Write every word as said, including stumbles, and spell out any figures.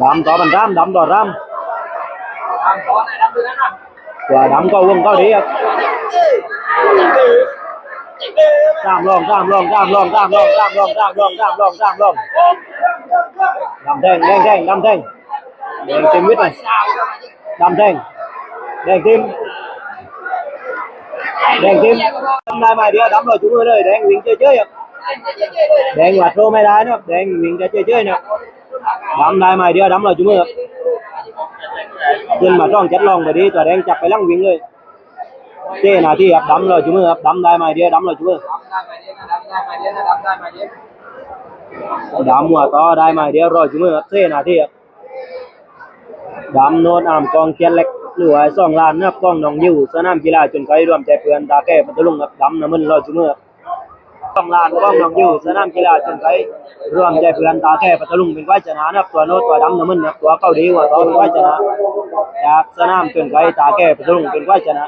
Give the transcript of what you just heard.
ดำต่อบันดาม ดำต่อดาม ตัวดำก็วงก็เรียก ตามลอง ตามลอง ตามลอง ตามลอง ตามลอง ตามลอง ตามลอง ตามลอง ดำแดง แดง แดง ดำแดง แดงเต็มวิทย์เลย ดำแดง แดงเต็ม แดงเต็ม ดำได้ไม้เดียว ดำลอยจุมือเลย แดงวิ่งเฉยๆครับ แดงหวาดโซ่ไม่ได้นะครับ แดงวิ่งเฉยๆนะครับ ดำได้ไม้เดียว ดำลอยจุมือครับ ขึ้นมาต้องจัดลองไปดี ตัวแดงจับไปหลังวิ่งเลย เซนาทีครับ ดำลอยจุมือครับ ดำได้ไม้เดียว ดำลอยจุมือ ดำหัวต่อได้ไม้เดียว ลอยจุมือครับ เซนาทีครับ ดำโนดอามกองเกียรติเล็ก หรือว่าสองล้านนะครับ กองหนองยิว สนามกีฬาชนไก่รวมใจเพื่อนตาแก้พัทลุงครับ ดำน้ำมัน ลอยจุมือครับ สองล้าน กองหนองยู สนามกีฬาชนไก่รวมใจเพื่อนตาแก้พัทลุงเป็นฝ่ายชนะนะครับ ตัวโน้ตตัวดำน้ำมันนะครับ ตัวเกาหลีหัวต่อเป็นฝ่ายชนะ จากสนามชนไก่ตาแก้พัทลุงเป็นฝ่ายชนะ